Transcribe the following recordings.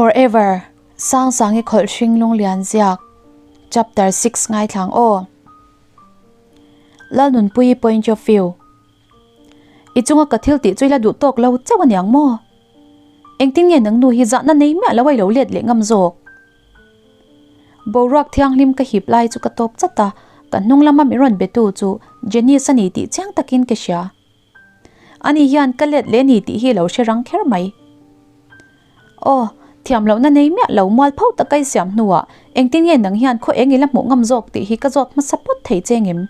Forever, Sangsangi khawlh hring lunglian ziak, Chapter 6 ngaithlang aw. Lalnunpuii point of view. I chunga ka thil tih chu i la duh tawk lo chauh aniang maw? Engtin nge nang nu hi zahna nei miah lo a i lo let leh ngam zawk? Boruak thianghlim ka hip lai chu ka tawp chat a, ka hnung lama min rawn betu chu Janice a ni tih chiang takin ka hria. Ani hian ka let leh ni tih hi lo hre rang kher mai. Aw, thiam lohna nei miah lo mual pho taka i siam hnuah engtin nge nang hian khaw eng i la hmuh ngam zawk tih hi ka zawt hmasa phawt thei che ngem?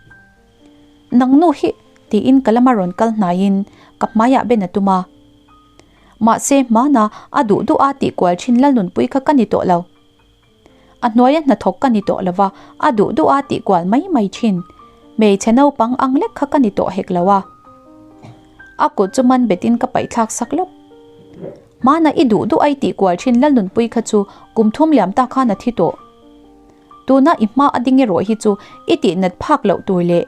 Nang nu hi tiin ka lama rawn kal hnaiin ka hmaiah ben a tum a. Mahse hmana a duh duh a tih kual thin Lalnunpui kha ka ni tawh lo. A hnuaia hnathawk ka ni tawh lova, a duh duh a tih kual mai mai thin. Hmeichhe naupang ang lek kha ka ni tawh hek lo a. A kut chu man betin ka paihthlak sak lawp. Hmana i duh duh a i tih kual thin Lalnunpui kha chu kum thum liam ta khan a thi tawh. Tuna i hma a ding erawh hi chu i tih nat phak loh tur leh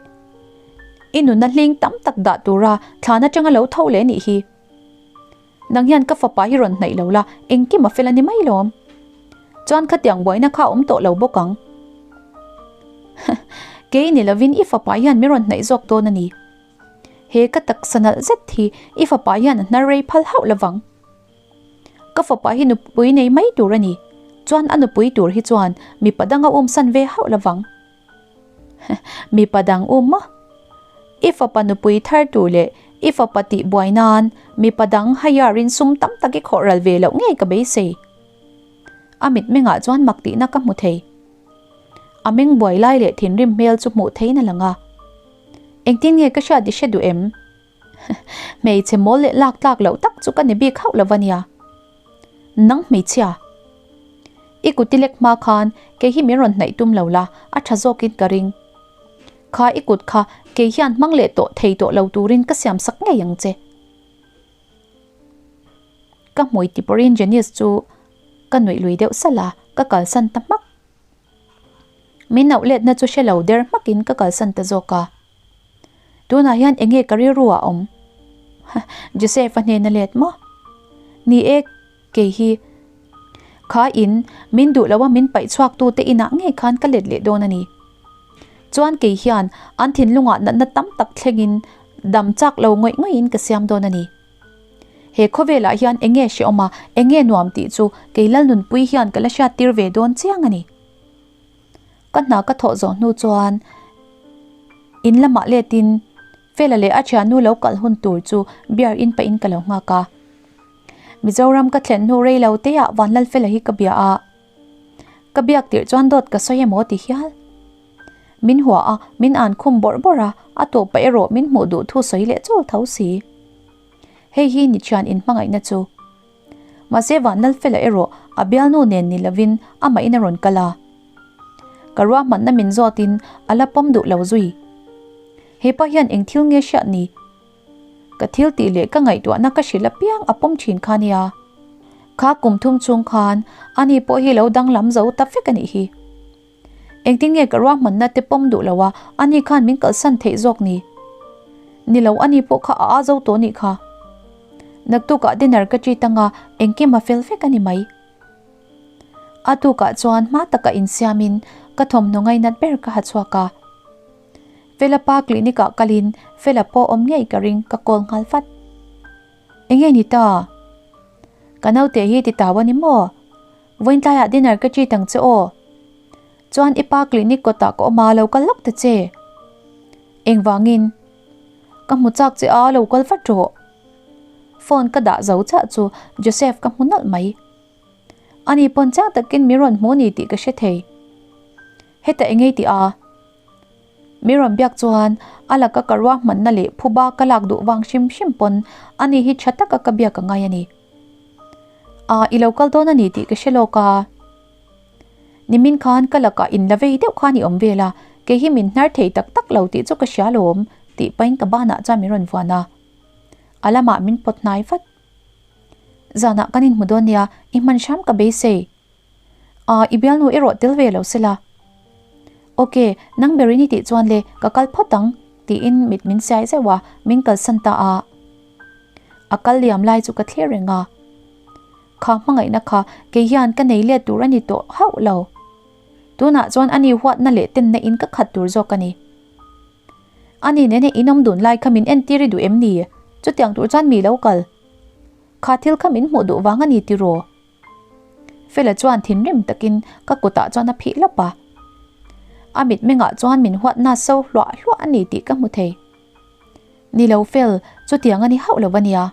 i nuna hling tam tak dah tura thlan atanga lo tho leh nih hi. Nang hian ka fapa hi rawn hnaih lo la, engkim a fel a ni mai lawm. Chuan khatiang buaina kha a awm tawh lo bawk ang. Kei ni lovin i fapa hian min rawn hnaih zawk dawn a ni. He ka taksa nalh zet hi i fapa hian a hnar rei phal hauh lovang. Ka fapa hi nupui nei mai tur a ni. Chuan a nupui tur hi chuan mipa dang a umsan ve hauh lovang. Mipa dang um maw? I fapa nupui thar tur leh i fapa tih buai nan mipa dang hire in sum tam tak i khawh ral ve loh ngei ka beisei. A mitmengah chuan mak tihna ka hmu thei. A meng buai lai leh thinrim hmel chu hmuh theiin a lang a. Engtin nge ka hriat i hre duh em? Hmeichhe mawl leh lak tlak loh tak chu ka ni bik hauh lo ania. Nang hmeichhia. I kut i lek hma khan kei hi min rawn hnaih tum lo la, a tha zawkin ka ring. Kha i kut kha kei hian hmang leh tawh thei tawh lo turin ka siam sak ngei ang che. Ka hmui ti pawhin Janice chu ka nuih lui deuh salh a, ka kalsan ta hmak. Min auh letna chu hre lo der hmakin ka kalsan ta zawk a. Tunah hian eng nge ka rilru ah awm? Joseph a hnena let maw? Ni e, kei hi kha in min duh loa min paih chhuak tu te inah ngei khan ka let leh dawn a ni. Chuan kei hian an thinlungah natna tam tak thlengin dam chak lo ngawih ngawihin ka siam dawn a ni. He khawvelah hian eng nge hrehawm a, eng nge nuam tih chu kei Lalnunpui hian ka la hriattir ve dawn chiang a ni. Ka hna ka thawh zawh hnu chuan in lamah letin Fela leh a thiannu lo kal hun tur chu beer in pahin ka lo nghak a. Mizoram ka thlen hnu rei lo teah Vanlalfela hi ka bia a. Ka biak tirh chuan dawt ka sawi emaw ti hial. Min hua a, min an khum bawrh bawrh a, a tawp pah erawh min hmuh duh thu sawi leh chawl tho si. Hei hi ni thian inhmangaihna chu. Mahse Vanlalfela erawh a bialnu nen ni lovin amah in a rawn kal a. Ka ruahmanna min zawtin a la pawm duh lo zui. Hepa hian eng thil nge hriat ni? Ka thil tih leh ka ngaihtuahna ka hrilh apiang a pawm thin kha nia. Kha kum thum chung khan ani pawh hi lo danglam zo ta vek a nih hi. Engtin nge ka ruahmanna te pawm duh lo a, ani khan min kalsan theih zawk ni? Ni lo, ani pawh kha a a zo tawh nih kha. Naktukah dinner ka treat anga engkim a fel vek a ni mai. A tukah chuan hma taka insiamin ka thawmhnaw ngainat ber ka ha chhuak a. Fela pa clinic ah kalin Fela pawh awm ngei ka ring ka call nghal vat. Enge ni ta? Ka naute hi ti tau a ni maw? Vawiintlaiah dinner ka treat ang che aw. Chuan i pa clinic kawtah ka awm a lo kal lawk ta che. Engvangin? Ka hmu chak che a lo kal vat rawh. Phone ka dah zo chiah chu Joseph ka hmu nawlh mai. Ani pawn chiang takin min rawn hmu ni tih ka hre thei. Heta engei tih a? Mi rawn biak chuan a laka ka ruahmanna leh phuba ka lak duh vang hrim hrim pawn ani hi tha taka ka biak a ngai a ni. A, i lo kal dawn a ni tih ka hre lawk a. Nimin khan ka lakah in la vei deuh khan i awm vel a, kei hi min hnar thei tak tak lo tih chu ka hria lawm tih pahin ka banah chuan min rawn vuan a. A lamah min pawt hnai vat. Zanah kan inhmu dawn nia, i hman hram ka beisei. A, i bialnu erawh tel ve lo sela. Ok, nang berin i tih chuan le, ka kal phawt ang, tiin mit min siai zeuh a, min kalsan ta a. A kal liam lai chu ka thlir reng a. Kha hmangaihna kha kei hian ka nei let tur a ni tawh hauh lo. Tunah chuan ani huatna leh tenna in ka khat tur zawk a ni. Ani nena in awm dun lai kha min entir i duh em ni? Chutiang tur chuan mi lo kal. Kha thil kha min hmuh duh vang a ni tiraw? Fela chuan thinrim takin ka kutah chuan a phih lawp a. A mitmengah chuan min huatna so hluah hluah a ni tih ka hmu thei. Ni lo Fel, chutiang a ni hauh lo a nia.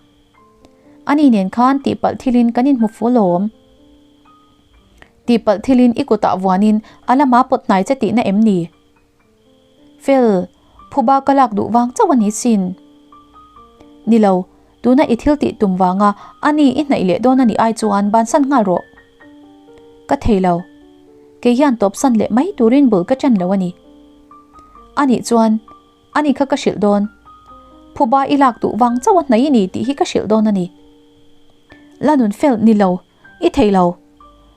Ani nen khan tihpalh thilin kan inhmu fu lawm. Tihpalh thilin i kutah vuanin a lama pawt hnai che tihna em ni? Fel, phuba ka lak duh vang chauh a ni sin. Ni lo, tuna i thil tih tum vanga ani i hnaih leh dawn a nih ai chuan bansan nghal rawh. Ka thei lo. Kei hian tawpsan leh mai turin bul ka ṭan lo a ni. Anih chuan ani kha ka hrilh dawn. Phuba i lak duh vang chauh a hnaih i ni tih hi ka hrilh dawn a ni. La nun fel, ni lo, i thei lo.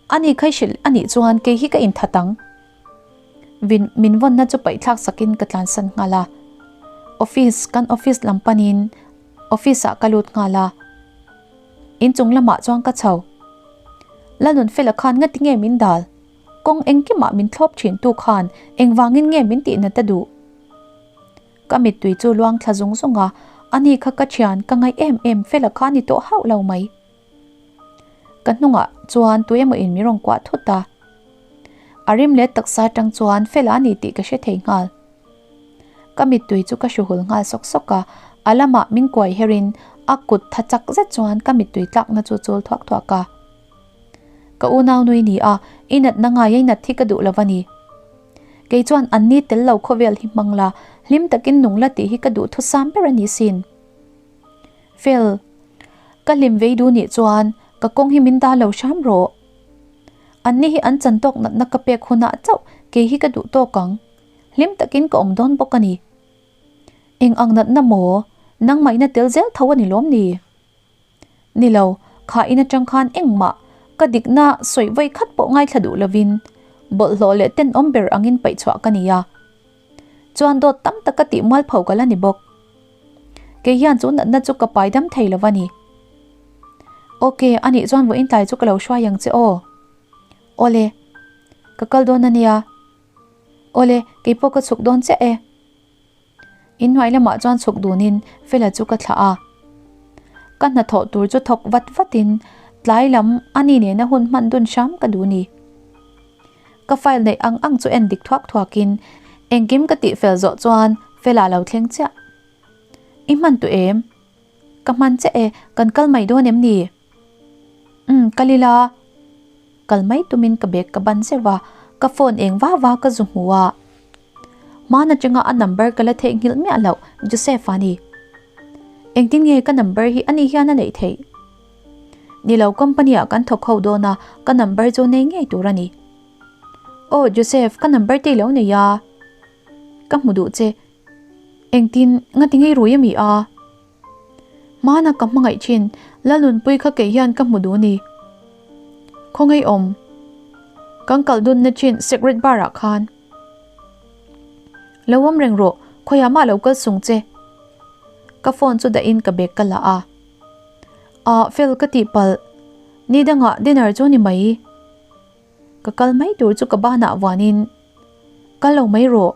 Ani kha i hrilh anih chuan kei hi ka inthat ang. Vin min vawnna chu paihthlak sakin ka tlansan nghal a. Office, kan office lam panin office ah ka lut nghal a. Inchung lamah chuan ka chho. Lalnunfela khan ngati nge min dal? Kawng engkimah min thlawp thin tu khan engvangin nge min tihna ta duh? Ka mittui chu luang thla zung zung a, ani kha ka thian ka ngaih em em fela kha ni tawh hauh lo mai. Ka hnungah chuan tu emaw in min rawn kuah thut a. A rim leh taksa atang chuan fela a ni tih ka hre thei nghal. Ka mittui chu ka hruhul nghal sawk sawk a, a lamah min kuai herin a kut tha chak zet chuan ka mittui tlakna chu chul thuak thuak a. Ka unau nui ni a, i natna ngai a i nat hi ka duh lo a ni. Kei chuan an ni tel lo khawvel hi hmang la, hlim takin nung la tih hi ka duh thusam ber a ni sin. Fel, ka hlim vei duh nih chuan ka kawng hi min dah lo hram rawh. An ni hi an chan tawk natna ka pek hunah chauh kei hi ka duh tawk ang. Hlim takin ka awm dawn bawk a ni. Eng ang natna maw? Nangmahina tel zel tho a ni lawm ni? Ni lo, kha in atang khan engmah ka dikna sawi vawi khat pawh ngaithla duh lovin bawlhhlawh leh tenawm ber angin paih chhuah ka ni a. Chuan dawt tam tak ka tih mual pho ka la ni bawk. Kei hian chu natna chu ka pai dam thei lo a ni. Ok, anih chuan vawiin tlai chu ka lo hruai ang che aw. Awle, ka kal dawn a nia. Awle, keipawh ka chhuk dawn chiah e. Inhnuai lamah chuan chhuk dunin Fela chu ka thlah a. Ka hnathawh tur chu thawk vat vatin tlai lam a ni nena hun hman dun hram ka duh ni. Ka file neih ang ang chu en dik thuak thuakin engkim ka tih fel zawh chuan Fela lo thleng chiah. I hman tu em? Ka hman chiah e, kan kal mai dawn em ni? Umm, kal ila. Kal mai tumin ka bag ka ban zeuh a, ka phone eng va va ka zu hmu a. Hmaan atanga a number ka la theihnghilh miah loh Joseph a ni. Engtin nge ka number hi ani hian a neih theih? Ni lo company ah kan thawk ho dawn a, ka number chu nei ngei tur a ni. Aw Joseph, ka number te i lo nei a. Ka hmu duh che. Engtin, ngati ngei rui a mi a? Hmana ka hmangaih thin, Lalnunpui kha kei hian ka hmu duh ni. Khawngaih awm. Kan kal dunna thin Secret Bar ah khan. Lo awm reng rawh, khawiah mah lo kal sung che. Ka phone chu dahin ka bag ka la a. Ah, fel ka tih palh. Ni dangah dinner chu ni mai. Ka kal mai tur chu ka banah vuanin, Kal lo mai rawh.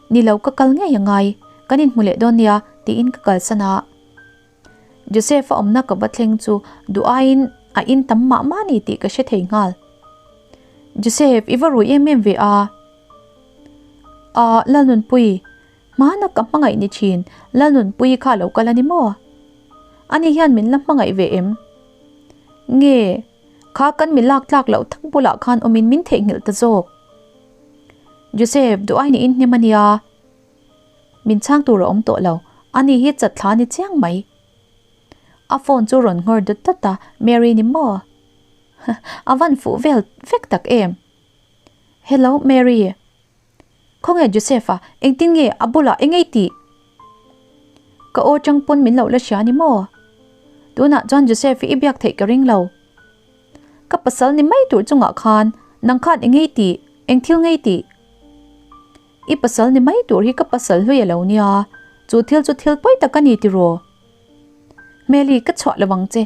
Ni lo ka kal ngei a ngai, kan inhmu leh dawn nia tiin ka kalsan a. Joseph a awmna ka va thleng chu duh aiin a in tam mah mah ni tih ka hre thei nghal. Joseph, i va rui em em ve a? Ahh, Lalnunpui, hmana ka hmangaih ni thin, Lalnunpui kha lo kal a ni maw? Ani hian min la hmangaih ve em? Nge, Kha kan mi lak tlak loh tak bulah khan awmin min theihnghilh ta zawk. Joseph, duh ai niin hnem a nia. Min chhang tur a awm tawh lo, ani hi chat thla ni chiang mai. A phone chu rawn nghawr dut dut a, Mary ni maw? A van fuh vel vek tak em? Hello, Mary. Khawnge Joseph-a, engtin nge a bulah eng ei tih? Ka aw chang pawn min loh la hria ni maw? Tunah chuan Joseph hi i biak theih ka ring lo. Ka pasal ni mai tur chungah khan nang khan eng ei tih, eng thil ngei tih? I pasal ni mai tur hi ka pasal hlui a lo nia, chu thil chu thil pawi tak a ni tiraw? Hmeli, ka chhuah lo ang che.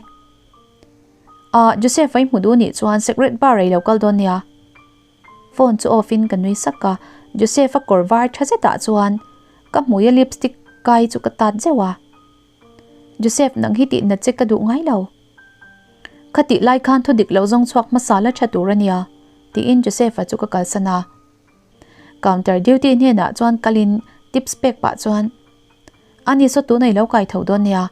Ah, Joseph a i hmu duh nih chuan Secret Bar ah i lo kal dawn nia. Phone chu off in ka nui sak a, Joseph a kawr var tha zetah chuan ka hmui a lipstick kai chu ka tat zeuh a. Joseph nang hi tih nat che ka duh ngai lo. Kha tih lai khan thu dik lo zawng chhuak hmasa la tha tur a nia, tiin Joseph a chu ka kalsan a. Counter duty hnenah chuan kalin tips pek pah chuan, Ani saw tuna i lo kai tho dawn nia.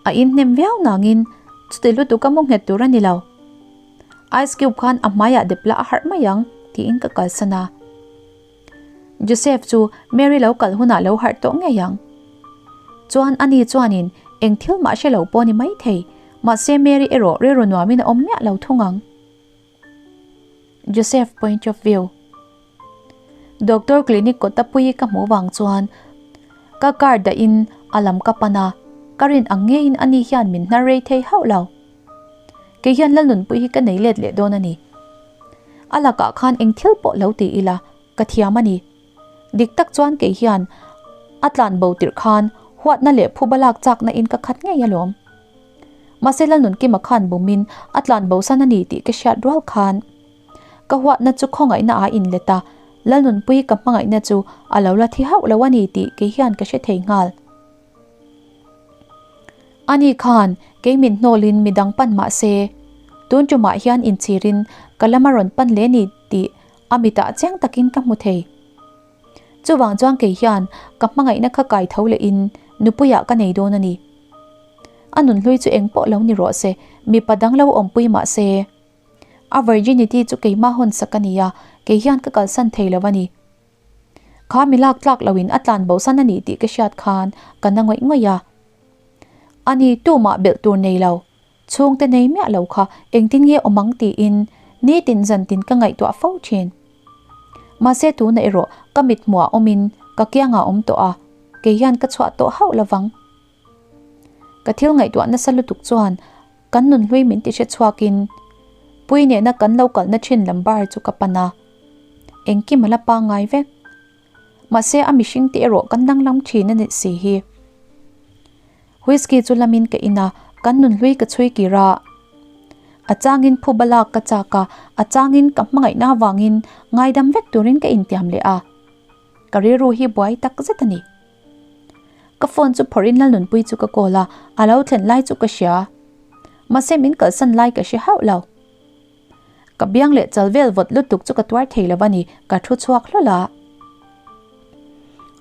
A in hnem viau nangin chuti lutuk a mu nghet tur a ni lo. Ice cube khan a hmaiah dep la a harh mai ang, tiin ka kalsan a. Joseph chu Mary lo kal hunah lo harh tawh ngei ang. Chuan ani chuanin eng thil mah hre lo pawh ni mai thei, mahse Mary erawh rilru nuamin a awm miah lo thung ang. Joseph point of view. Doctor clinic kawta pui ka hmuh vang chuan ka car dahin a lam ka pan a, ka rin ang ngeiin ani hian min hnar rei thei hauh lo. Kei hian Lalnunpui hi ka nei let leh dawn a ni. A lakah khan eng thil pawh lo ti ila ka thiam a ni. Dik tak chuan kei hian a tlan bo tirh khan huatna leh phuba lak chakna in ka khat ngei alawm. Mahse Lalnunkima khan bumin a tlan bo san a ni tih ka hriat rual khan ka huatna chu khawngaihna a inlet a, Lalnunpui ka hmangaihna chu a lo la thi hauh lo a ni tih kei hian ka hre thei nghal. Ani khan kei min hnawlin midang pan mah se, tun tumah hian inchhirin ka lama rawn pan leh ni tih a mitah chiang takin ka hmu thei. Chuvang chuan kei hian ka hmangaihna kha kai tho lehin nupuiah ka nei dawn a ni. A nunhlui chu eng pawh lo ni rawh se, mipa dang lo awmpui mah se. A virginity chu keimah hawn sak a ni a, kei hian ka kalsan thei lo a ni. Kha mi lak tlak loin a tlan bosan a ni tih ka hriat khan ka na ngawih ngawih a. Ani tumah belh tur nei lo, chhungte nei miah lo kha engtin nge awm ang tiin nitin zantin ka ngaihtuah fo thin. Mahse tuna erawh ka mithmuah awmin ka kiangah awm tawh a, kei hian ka chhuah tawh hauh lovang. Ka thil ngaihtuah nasa lutuk chuan kan nunhlui min ti hre chhuakin Pui nena kan lo kalna thin lam bar chu ka pan a, engkim a la pangngai vek. Mahse a mihring te erawh kan danglam thin a ni si hi. Whisky chu lamin ka in a, kan nunhlui ka chhui kir a. A changin phuba lak ka chak a, a changin ka hmangaihna avangin ngaidam vek turin ka intiam leh a. Ka rilru hi buai tak zet a ni. Ka phone chu phawrhin Lalnunpui chu ka call a, a lo thlen lai chu ka hria. Mahse min kalsan lai ka hre hauh lo. Ka biang leh chal vel vawt lutuk chu ka tuar thei lo a ni, ka thu chhuak hlawl a.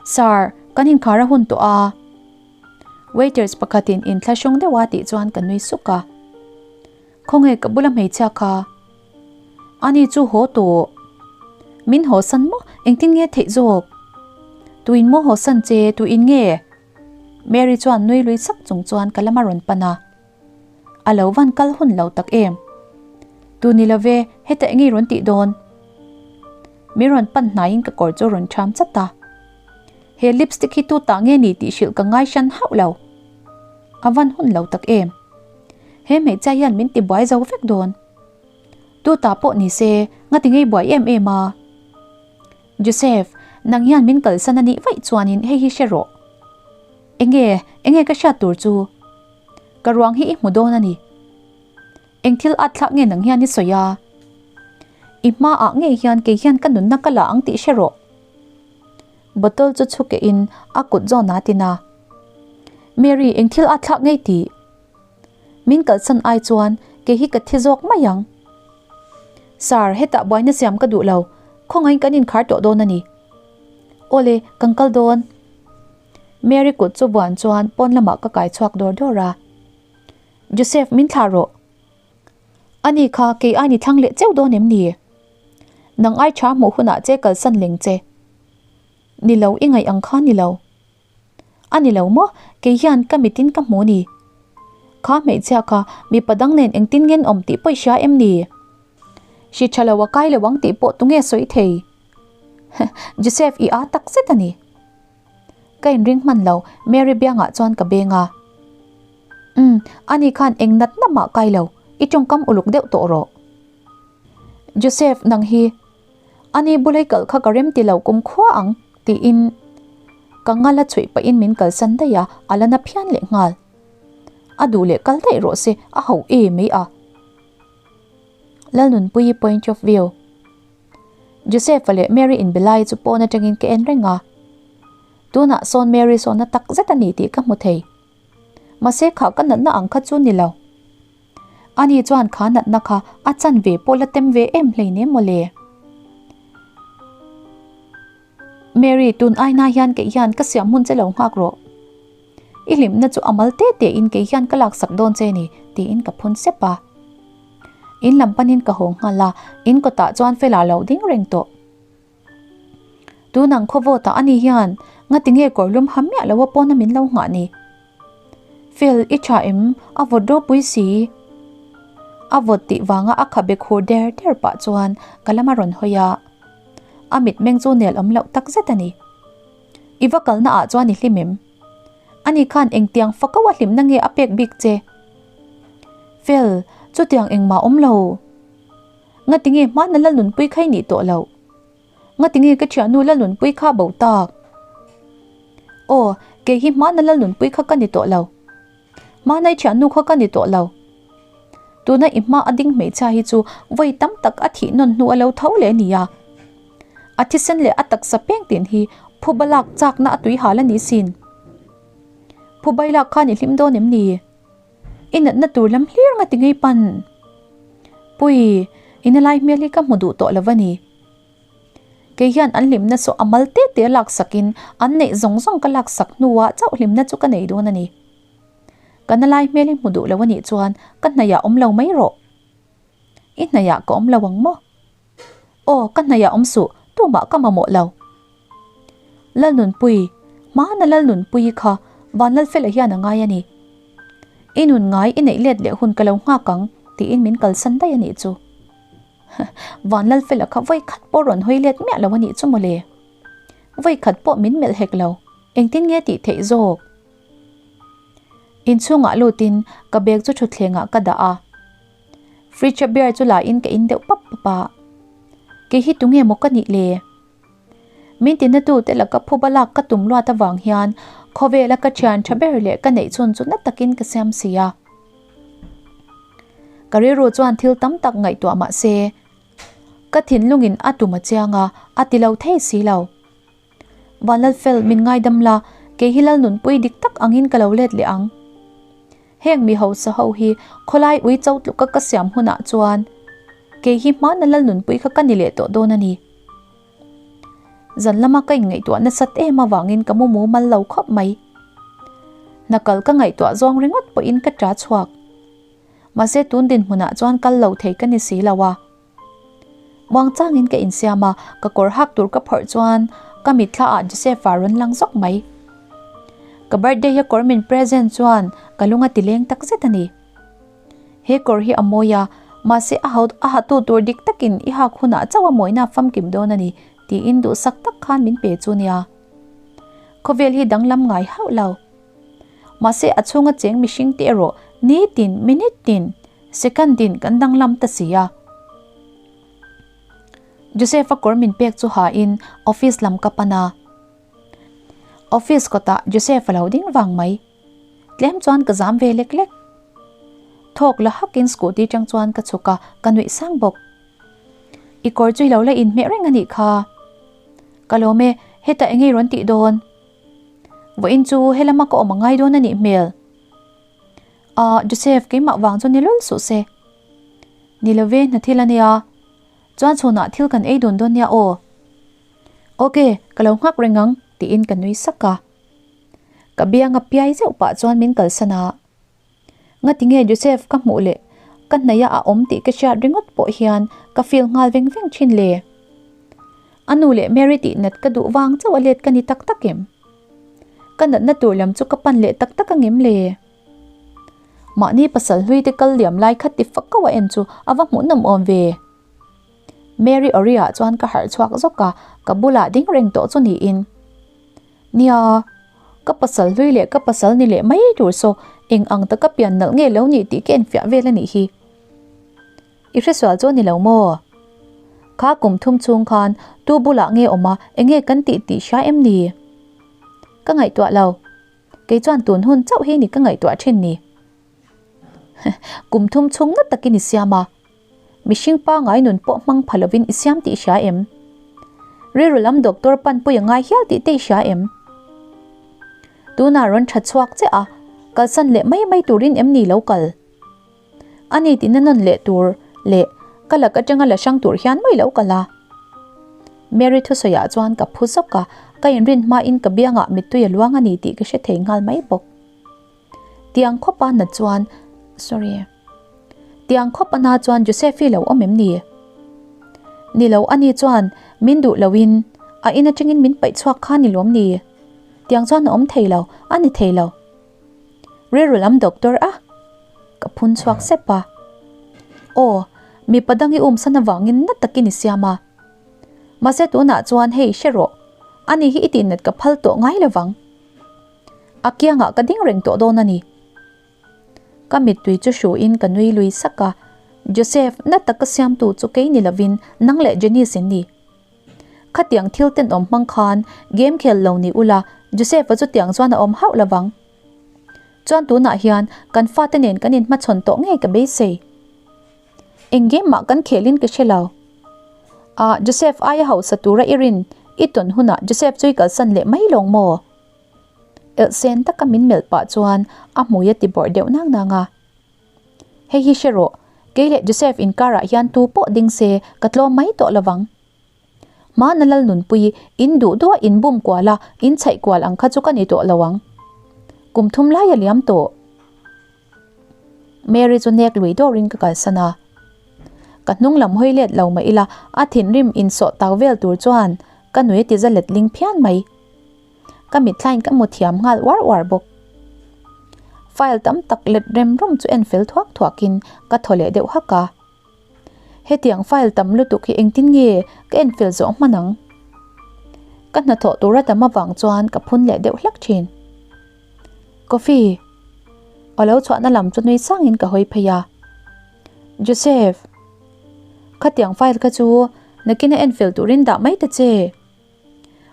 Sir, kan inkhar a hun tawh a. Waiters pakhatin inthlahrung deuh a tih chuan ka nui suk a. Khawnge ka bula hmeichhia kha? Ani chu haw tawh. Min haw san maw? Engtin nge theih zawk? Tuin maw haw san che? Tuin nge? Mary chuan nui lui sak chung chuan ka lama rawn pan a. A lo van kal hun lo tak em? Tu ni lo ve, heta eng i rawn tih dawn? Mi rawn pan hnaiin ka kawr chu rawn ṭham chat a. He lipstick hi tu tah nge ni tih hrilh ka ngai hran hauh lo. A van hun lo tak em? He hmeichhia hian min ti buai zo vek dawn. Tu ta pawh ni se, nga ti ngei buai em em a. Joseph, nang hian min kalsan a nih vaih chuanin hei hi hre rawh. Enge, enge ka hriat tur chu? Ka ruang hi i hmu dawn a ni. Eng thil at thlak nge nang hian i sawi a? I hmaah ngei hian kei hian ka nunna ka la ang tih hre rawh. Bottle chu chhuke in a kut zawn a tin a. Mary, eng thil at thlak ngei tih? Min kalsan ai chuan kei hi ka thi zawk mai ang. Sir, hetah buaina siam ka duh lo. Khawngaiin kan inkhar tawh dawn a ni. Awle, kan kal dawn. Mary kut chu buan chuan pawn lamah ka kai chhuak dawr dawr a. Joseph, min thlah rawh. Ani kha kei aini thlang leh cheu dawn em ni? Nang ai tha hmuh hunah che kalsan leng che. Ni lo, i ngaih ang kha ni lo. A ni lo maw? Kei hian ka mitin ka hmu ni. Kha hmeichhia kha mipa dang nen engtin ngen awm tih pawh i hria em ni? Hri tha lo a kai lo ang tih pawh tunge sawi thei? Joseph i aa tak zet a ni. Ka inring hman lo, Mary biangah chuan ka beng a. Umm, ani khan eng nat na mah kai lo, i tawngkam uluk deuh tawh rawh. Joseph, nang hi Ani bulai kal kha ka rem ti lo kum khua ang, tiin ka ngal a chhuih pahin min kalsan daih a, a la na phian leh nghal. A duh leh kal daih rawh se, a ho e mai a. Lalnunpuii point of view. Joseph-a leh Mary inbe lai chu pawn atangin ka en reng a. Tunah sawn Mary sawn a tak zet a ni tih ka hmu thei. Mahse kha ka natna ang kha chu ni lo. Ani chuan kha natna kha a chan ve pawh la tem ve em hleinem mawle. Mary, tun aina hian kei hian ka siam hmun che lo nghak rawh. I hlimna chu a mal te te in kei hian ka laksak dawn che ni, tiin ka phun sep a. In lam panin ka haw nghal a, in kawtah chuan Fela lo ding reng tawh. Tunang khaw vawt ah ani hian ngati nge kawr lum ha miah lo a pawn a min lo nghah ni. Fel i tha em a vawt ropui si. A vawt tih vanga a khabe khur der der pah chuan ka lam a rawn hawi a. A mitmeng chu nel awm loh tak zet a ni. I va kalna ah chuan i hlim em? Ani khan engtiang fako a hlimna nge a pek bik che? Fel, chutiang engmah awm lo. Ngati nge hmana Lalnunpui kha i nih tawh loh? Ngati nge ka thiannu Lalnunpui kha a bo tak? Aw, kei hi hmana Lalnunpui kha ka ni tawh lo. Hmana i thiannu kha ka ni tawh lo. Tuna i hma a ding hmeichhia hi chu vawi tam tak a thih nawn hnu a lo tho leh a ni a. A thisen leh a taksa peng tin hi phuba lak chakna a tui hal a ni sin. Phubai lak khan i hlim dawn em ni? I natna tur lam hlir nga ti ngei pan. Pui, i na lai hmel hi ka hmu duh tawh lo va ni. Kei hian an hlimna saw a mal te te a laksakin an neih zawng zawng ka laksak hnuah chauh hlimna chu ka nei dawn a ni. Ka na lai hmel hi hmu duh lo a nih chuan ka hnaihah awm lo mai rawh. I hnaihah ka awm lo ang maw? Aw, ka hnaihah awm suh, tumah ka mamawh lo. Lalnunpui, hmana Lalnunpuii kha Vanlalfela hian a ngai a ni. I nun ngai i neih let leh hun ka lo nghak ang, tiin min kalsan daih a nih chu. Vanlalfela kha vawi khat pawh rawn hawi let miah lo a nih chu mawle. Vawi khat pawh min melh hek lo, engtin nge tih theih zawk? Inchhungah lutin ka bag chu thutthlengah ka dah a. Fridge a beer chu la in ka in deuh pap pap a. Kei hi tunge maw ka nih le? Min tina tu te laka phuba lak ka tum luat avang hian khawvela ka thian tha ber leh ka neih chhun chu na takin ka siam si a. Ka rilru chuan thil tam tak ngaihtuah mah se ka thinlungin a tum a chiang a, a ti lo thei si lo. Vanlalfel min ngaidam la, kei hi Lalnunpui dik tak angin ka lo let leh ang. Heng mi hausa ho hi khawlai ui cho tluka ka siam hunah chuan kei hi hmana Lalnunpui kha ka ni leh tawh dawn a ni. Zan lama ka inngaihtuah nasat em avangin ka mu mumal lo khawp mai. Hna kal ka ngaihtuah zawng ringawt pawhin ka ṭa chhuak. Mahse tun dinhmunah chuan kal lo thei ka ni si lo a. Muang changin ka insiam a, ka kawr hak tur ka phawrh chuan ka mitthla ah Joseph-a rawn lang zawk mai. Ka birthday a kawr min present chuan ka lung a ti leng tak zet a ni. He kawr hi a mawi a, mahse a ho a hatu tur dik takin i hak hunah chauh a mawina famkim dawn a ni tiin duhsak tak khan min pe chu nia. Khawvel hi danglam ngai hauh lo. Mahse a chhunga cheng mihring te erawh nitin, minute tin, second tin kan danglam ta si a. Joseph-a kawr min pek chu hain office lam ka pan a. Office kawtah Joseph-a lo ding vang mai. Tlem chuan ka zam ve lek lek. Thawk la hakin scooty tang chuan ka chhuk a, ka nuih sang bawk. I kawr chu i lo la inhmeh reng a nih kha. Ka lawm e, hetah eng nge i rawn tih dawn? Vawiin chu helama ka awm a ngai dawn a nih hmel. Ah, Joseph, keimah vang chu ni lul suh se. Ni lo ve, hna thil a nia. Chuan chhunah thil kan ei dun dawn nia aw. Ok, ka lo nghak reng ang, tiin ka nui sak a. Ka bianga piai zeuh pah chuan min kalsan a. Ngati nge Joseph ka hmuh leh ka hnaih a a awm tih ka hriat ringawt pawh hian ka feel nghal veng veng thin le. A nu leh Mary tih nat ka duh vang chauh a let ka ni tak tak em? Ka natna tur lam chu ka pan leh tak tak angem le? Mahni pasal hlui te kal liam lai kha ti fak ko a en chu a va hmuhnawm awm ve. Mary Ori ah chuan ka harh chhuak zawk a, ka bulah ding reng tawh chu niin. Nia, ka pasal hlui leh ka pasal ni leh mai tur saw eng ang taka pian nalh nge lo nih tih ka enfiah vel a nih hi. I hresual chu a ni lo maw? Kha kum thum chhung khan tu bulah nge awm a, eng nge kan tih tih hria em ni? Ka ngaihtuah lo. Kei chuan tun hun chauh hi ni ka ngaihtuah thin ni. Kum thum chhung ngat takin i siam a. Mihring pangai nun pawh hmang pha lovin i siam tih i hria em? Rilru lam doctor panpui a ngai hial tih te i hria em? Tunah rawn tha chhuak che a, kalsan leh mai mai turin em ni lo kal? A ni tihna nawn leh tur leh ka lak atanga la hrang tur hian mai lo kal a. Mary thusawiah chuan ka phu zawk a, ka inrin hmain ka biangah mittui a luang a ni tih ka hre thei nghal mai bawk. Tiang khawpa na chuan sorry Tiang khawpa na chuan Joseph-i lo awm em ni? Ni lo a ni chuan min duh loin a in atangin min paih chhuak kha ni lawm ni? Tiang chuan a awm thei lo, a ni thei lo. Rilru lam doctor a ka phun chhuak sep a. Aw, mipa dang i umsan avangin na takin i siam a. Mahse tunah chuan hei hre rawh, ani hi i tihnat ka phal tawh ngai lovang. A kiangah ka ding reng tawh dawn a ni. Ka mittui chu hruin ka nui lui sak a, Joseph, na taka siamtu chu kei ni lovin nang leh Janice in ni. Khatiang thil tenawm hmang khan game khel lo ni ula, Joseph-a chu tiang chuan a awm hauh lovang. Chuan tunah hian kan fate nen kan inhmachhawn tawh ngei ka beisei. Eng game mah kan khelin ka hre lo. Ah, Joseph aia hausa tura i rin i tawn hunah Joseph chu i kalsan leh mai lawng maw? Elhsen taka min melh pah chuan a hmui a ti bawrh deuh nang nang a. Hei hi hre rawh, kei leh Joseph inkarah hian tu pawh ding se ka tlawm mai tawh lovang. Hmana lal nunpui in duh duh a in bum kual a, in chhaih kual ang kha chu ka ni tawh lo ang. Kum thum lai a liam tawh. Mary chu nek lui dawrin ka kalsan a. Ka hnung lam hawi let lo mah ila a thinrim insawh tak vel tur chuan ka nui ti za let ling phian mai. Ka mitthlain ka hmu thiam nghal uar uar bawk. File tam tak let rem rum chu en fel thuak thuakin ka thaw leh deuh hak a. Hetiang file tam lutuk hi engtin nge ka en fel zawh hman ang? Ka hnathawh tura tam avang chuan ka phun leh deuh hlak thin. Coffee. A lo chhuahna lam chu nui sangin ka hawi phei a. Joseph. Khatiang file kha chu nakina en fel turin dah mai ta che.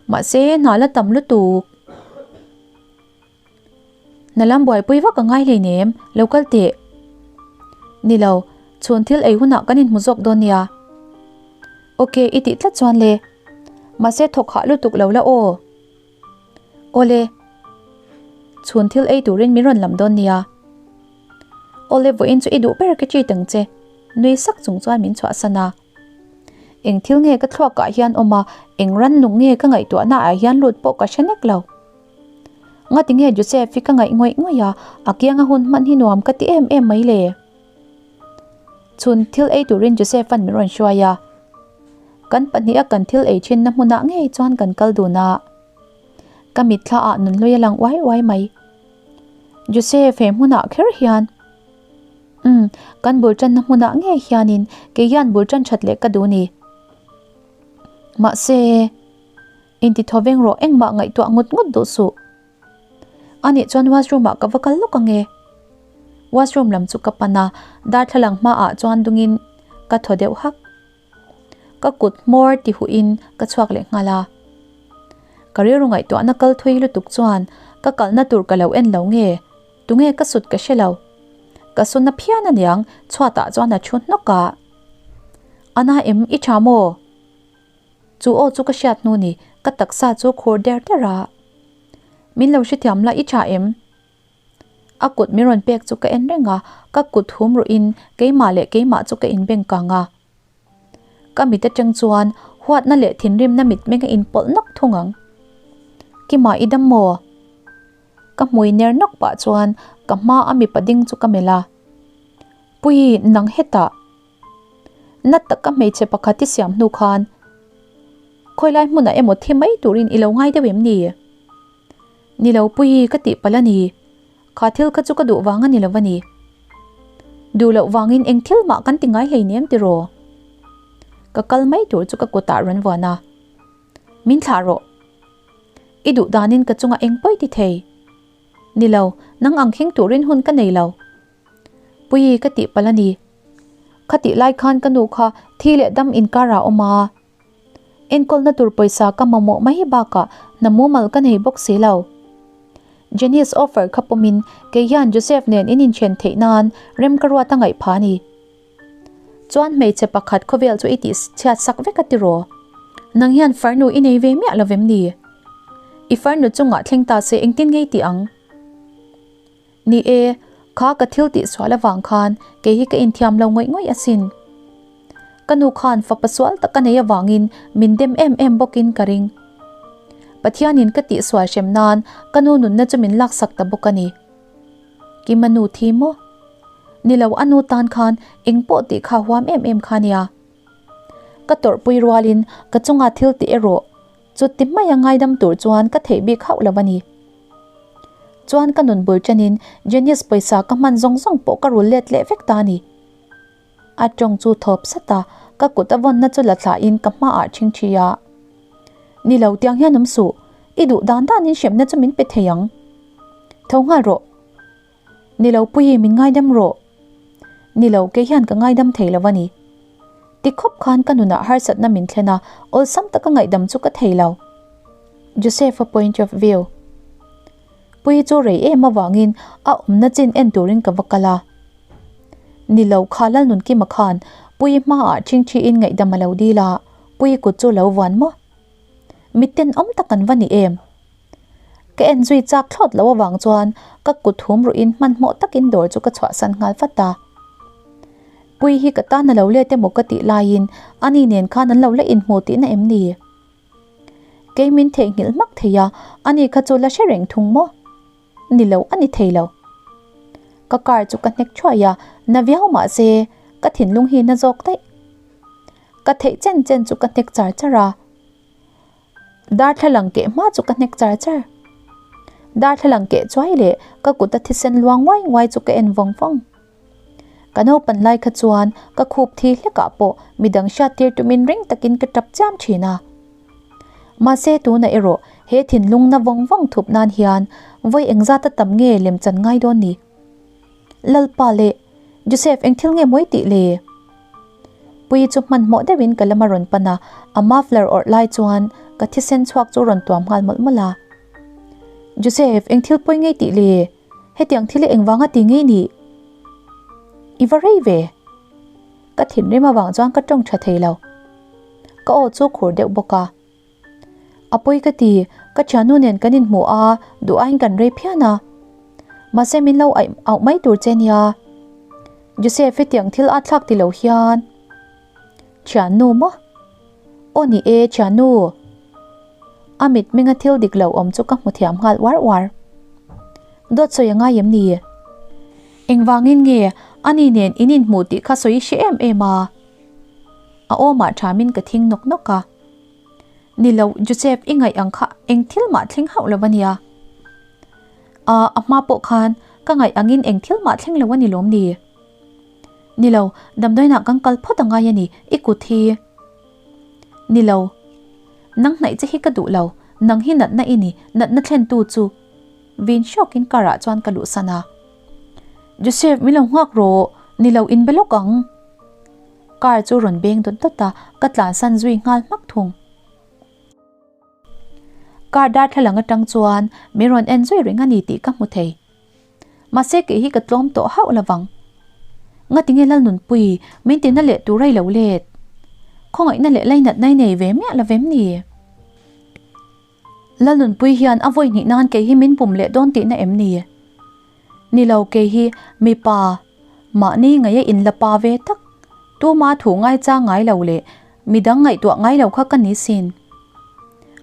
Mahse hna la tam lutuk. Hna lam buaipui vak a ngai hleinem, lo kal teh. Ni lo, chhun thil ei hunah kan inhmu zawk dawn nia. Ok, i tih tlat chuan le. Mahse thawk hah lutuk lo la aw. Awle. Chhun thil ei turin min rawn lam dawn nia. Awle vawiin chu i duh ber ka treat ang che. Nui sak chung chuan min chhuahsan a. Eng thil nge ka thluakah hian awm a, eng rannung nge ka ngaihtuahna ah hian lut pawh ka hre nek lo. Ngati nge Joseph hi ka ngaih ngawih ngawih a, a kianga hun hman hi nuam ka ti em em mai le. Chhun thil ei turin Joseph an min rawn hruai a. Kan pahniha kan thil ei thinna hmunah ngei chuan kan kal dun a. Ka mitthla ah nunhlui a lang uai uai mai. Joseph he hmunah kher hian. Umm, kan bul tanna hmunah ngei hianin kei hian bul tan that leh ka duh ni. Mahse, inti thaw veng rawh engmah ngaihtuah ngut ngut duh suh. Anih chuan washroom ah ka va kal lawk ange. Washroom lam chu ka pan a, darthlalang hmaah chuan dungin ka thaw deuh hak. Ka kut hmawr ti huhin ka chhuak leh nghal a. Ka rilru ngaihtuahna kal thui lutuk chuan ka kalna tur ka lo en lo nge, tunge ka sut ka hre lo. Ka suna phian aniang chhuatah chuan a thu hnawk a. Ana em i tha maw? Chu aw chu ka hriat hnu ni, ka taksa chu khur der der a. Min lo hrethiam la i tha em? A kut min rawn pek chu ka en reng a, ka kut hum ruhin keimah leh keimah chu ka inbeng kang a. Ka mit atang chuan huatna leh thinrimna mitmeng a inpawlh nawk thung ang. Kima i dam maw? Ka hmui ner nawk pah chuan ka hma a mipa ding chu ka melh a. Pui, nang hetah. Na taka hmeichhe pakhat i siam hnu khan khawilai hmunah emaw thi mai turin i lo ngai deuh em ni? Ni lo pui ka tih palh a ni. Kha thil kha chu ka duh vang a ni lo a ni. Duh loh vangin eng thil mah kan ti ngai hleinem tiraw? Ka kal mai tur chu ka kutah rawn vuan a. Min thlah rawh. I duh danin ka chungah eng pawi ti thei. Ni lo, nang ang khing turin hun ka nei lo. Pui ka tih palh a ni. Khatih lai khan ka nu kha thi leh dam inkar ah a awm a. Enkawlna tur pawisa ka mamawh mai bakah hna mumal ka nei bawk si lo. Janice offer kha pawmin kei hian Joseph nen in inthen theih nan rem ka ruat a ngaih pha a ni. Chuan hmeichhe pakhat khawvel chu i tih chhiat sak vek a tiraw? Nang hian farnu i nei ve miah lovem ni? I farnu chungah thleng ta se engtin ngei tih ang? Ni e, kha ka thil tih sual avang khan kei hi ka inthiam lo ngawih ngawih asin. Ka nu khan fapa sual tak ka nei avangin min dem em em bawkin ka ring. Pathianin ka tih sual hrem nan ka nu nunna chu min laksak ta bawk a ni. Kima nu thi maw? Ni lo a nu tan khan eng pawh tih kha huam em em kha nia. Ka tawrhpui rualin ka chunga thil tih erawh chuti maia ngaidam tur chuan ka theih bik hauh lo a ni. Chuan ka nun bul ṭanin Janice pawisa ka hman zawng zawng pawh ka rul let leh vek ta a ni. A ṭawng chu thawp sat a, ka kut a vawnna chu la thlahin ka hmaah ṭhingṭhi a. Ni lo tiang hian awm suh, i duh dan danin hremna chu min pe thei ang. Tho nghal rawh. Ni lo Puii min ngaidam rawh. Ni lo kei hian ka ngaidam thei lo a ni. Ti khawp khan ka nunah harsatna min thlen a, awlsam taka ngaihdam chu ka thei lo. Joseph-a point of view. Puii chu rei em avangin a awmna chin en turin ka va kal a. Ni lo kha Lalnunkima khan Puii hmaah ṭhingṭhiin ngaihdam a lo dil a, Puii kut chu lo vuan maw? Mitten awm tak an va ni em? Ka en zui chak thlawt lo avang chuan ka kut hum ruhin hmanhmawh takin dawr chu ka chhuahsan nghal vat a. Puii hi ka tan a lo let emaw ka tih laiin ani nen khan an lo la inhmu tihna em ni? Kei min theihnghilh hmak thei a, ani kha chu la hre reng thung maw? Ni lo a ni thei lo. Ka car chu ka hnek thuai a, na viau mah se ka thinlung hi na zawk daih. Ka theih chen chen chu ka hnek char char a. Darthlalang keh hma chu ka hnek char char. Darthlalang keh chuai leh ka kut a thisen luang nguai nguai chu ka en vawng vawng. Ka naupan lai kha chuan ka khup thi hlekah pawh midang hriat tir tumin ring takin ka tap chiam thin a. Mahse tunah erawh he thinlung na vawng vawng thup nan hian vawi engzat a tam nge lem chan ngai dawn ni? Lalpa leh Joseph eng thil nge mawi tih le? Puii chu hmanhmawh deuhin ka lama rawn pan a, a muffler awrh lai chuan ka thisen chhuak chu rawn tuam nghal mawlh mawlh a. Joseph, eng thil pawi ngei tih le? Hetiang thil hi engvanga ti ngei nih? I va rei ve. Ka thinrim avang chuan ka tawng tha thei lo. Ka aw chu khur deuh bawk a. A pawi ka ti, ka thiannu nen kan inhmu a, duh aiin kan rei phian a. Mahse min lo aih auh mai tur che nia. Joseph hetiang thil a thlak ti lo hian. Thiannu maw? Aw ni e, thiannu. A mitmenga thil dik lo awm chu ka hmu thiam nghal uar uar. Dawt sawi a ngai em ni? Engvangin nge ani nen in inhmu tih kha sawi hre em em a? A awmah thamin ka thing nawk nawk a. Ni lo, Joseph i ngaih ang kha eng thil mah thleng hauh lo a nia. A, a hma pawh khan ka ngaih angin eng thil mah thleng lo a ni lawm ni? Ni lo, damdawiinah kan kal phawt a ngai a ni, i kut hi. Ni lo. Nang hnaih che hi ka duh lo, nang hi natna i ni, natna thlentu chu. Vin hrawkin car ah chuan ka luhsan a. Joseph, min lo nghak rawh, ni lo in be lawk ang. Car chu rawn beng dawt dawt a, ka tlansan zui nghal hmak thung. Car darthlalang atang chuan min rawn en zui reng a ni tih ka hmu thei. Mahse kei hi ka tlawm tawh hauh lovang. Ngatinge Lalnunpui min tina leh tur a i lo let? Khawngaihna leh lainatna i nei ve miah lovem ni? Lalnunpui hian a vawi hnih nan kei hi min pum leh dawn tihna em ni? Ni lo kei hi mipa mahni ngaih a inla pa ve tak, tuma thu ngaichang ngai lo leh midang ngaihtuah ngai lo kha ka ni sin.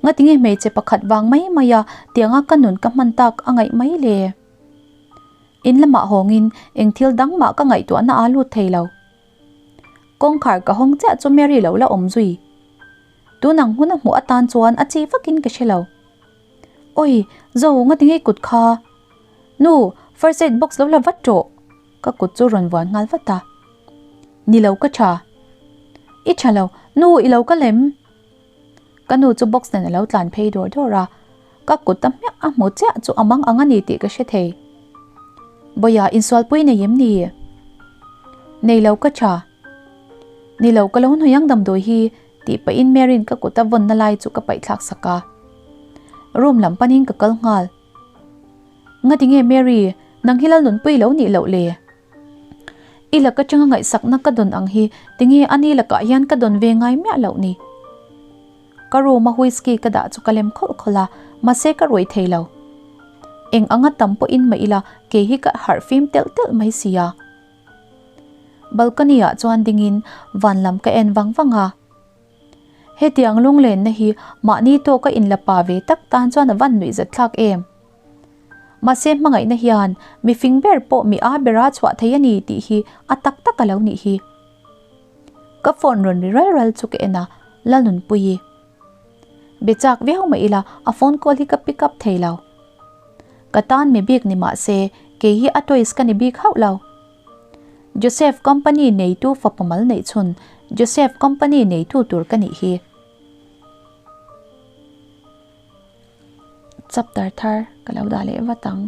Ngatinge hmeichhe pakhat vang mai mai a tianga ka nun ka hman tak a ngaih mai le? In lamah hawngin eng thil dang mah ka ngaihtuahna aa lut thei lo. Kawngkhar ka hawng chiah chu Mary lo la awm zui. Tun ang hun a hmuh atan chuan a chi vakin ka hre lo. Awi, Zo, ngatinge kut kha? Nu, first aid box lo la vat rawh. Ka kut chu rawn vuan nghal vat a. Ni lo ka tha. I tha lo, nu i lo kal em? Ka nu chu box nen a lo tlan phei dawr dawr a, ka kut a hmiah a hmu chiah chu a mang ang a ni tih ka hre thei. Bawia insualpui nei em ni? Nei lo ka tha. Ni lo ka lo hnawih ang damdawi hi tih pahin Mary'n ka kut a vawnna lai chu ka paih thlak sak a. Room lam panin ka kal nghal. Ngatinge Mary, nang hi Lalnunpui lo nih loh le? I laka tanga ngaihsakna ka dawn ang hi tinge ani lakah hian ka dawn ve ngai miah loh ni. Ka room a whisky ka dah chu ka lem khawlh khawlh a, mahse ka ruai thei lo. Eng anga tam pawhin mah ila kei hi ka harh fim telh telh mai si a. Balcony ah chuan dingin van lam ka en vang vang a. Hetiang lunglenna hi mahni tawka inla pa ve tak tan chuan a van nuihzat thlak em? Mahse hmangaihna hian mi fing ber pawh mi a bera chhuah thei a ni tih hi a tak tak a lo nih hi. Ka phone rawn ri ral ral chu ka en a, Lalnunpuii. Be chak viau mah ila a phone call hi ka pick up thei lo. Ka tan mi bik ni mah se kei hi a toys ka ni bik hauh lo. Joseph company neitu fapa mal neih chhun Joseph company neitu tur ka nih hi. Chapter thar ka lo dah leh vat ang.